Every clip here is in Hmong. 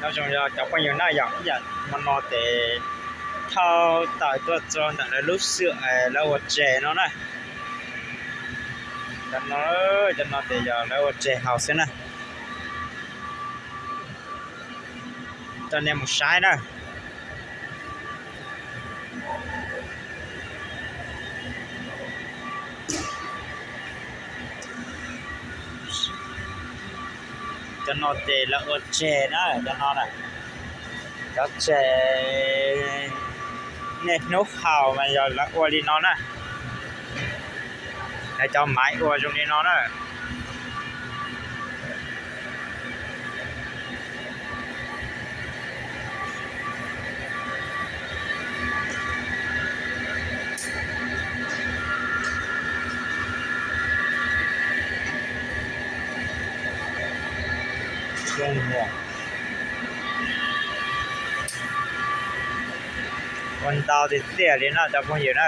Nyob zoo yog cov phooj ywg na, yog ib yam hmo no ces thauj taws tuaj txog ntawm lawv lub xwm lawv ua tseg no na. Cov no, cov no ces yog lawv ua tseg haus xwb na. Coj nej mus saib na. Cov no ces lawv ua tseg na, cov no na. Cov tseg niaj hnub haus mas yog lawv ua li no na. Lawv cov maiv ua zoo li no na. Ua ntau tiag tiag li no cov phooj ywg na.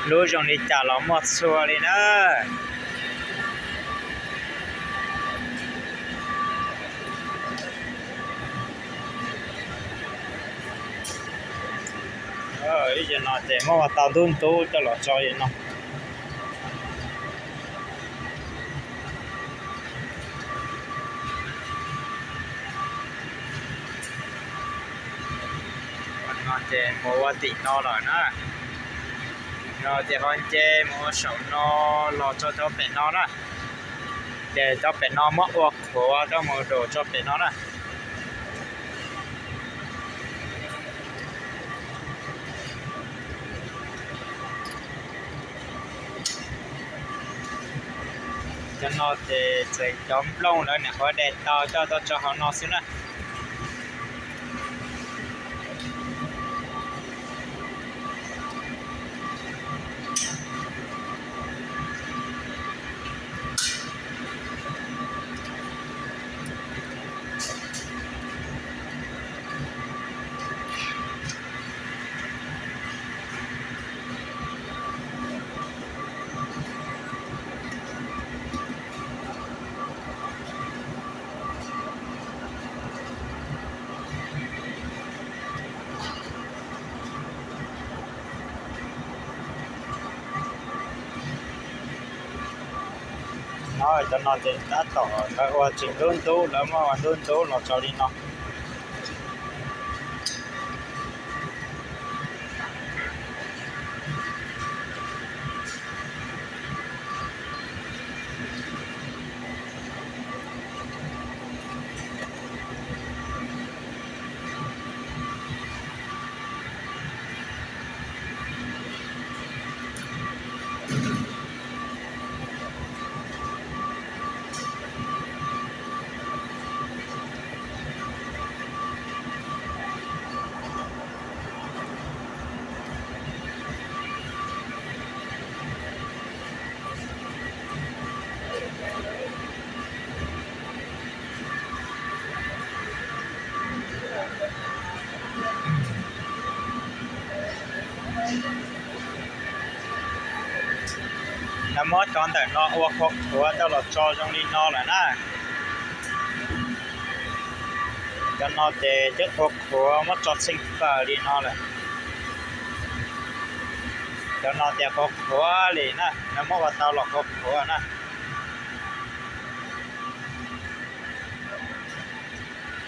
Lub zoo li cas los muaj txhua li na. Ib yam no ces muab ua tau ntub ntub coj los tso li no. No ces mus ua tim no lawm na. No ces ho nce mus ua saum no los tso cov pem no na. Ces cov pem no muab ua qhuav coj mus rau tso pem no na. Cov no ces txawm cov nplooj lawv niam qhuav de tau coj tuaj tso hauv no xwb na. No cov no ces tab tom lawv ua tsis ntub ntub, lawv muab ua ntub ntub los tso li no. Lawv muab cov ntawm no ua qhuav qhuav coj los tso zoo li no lawm na. Cov no ces twb ua qhuav muab tso txheej plaws li no lawm. Cov no ces qhuav qhuav li na, lawv muab ua tau los qhuav qhuav na.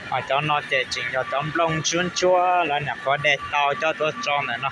Ho cov no ces tseem yog cov nplooj ntsuab ntsuab lawv niam qhuav de tau coj tuaj tso ntawm no.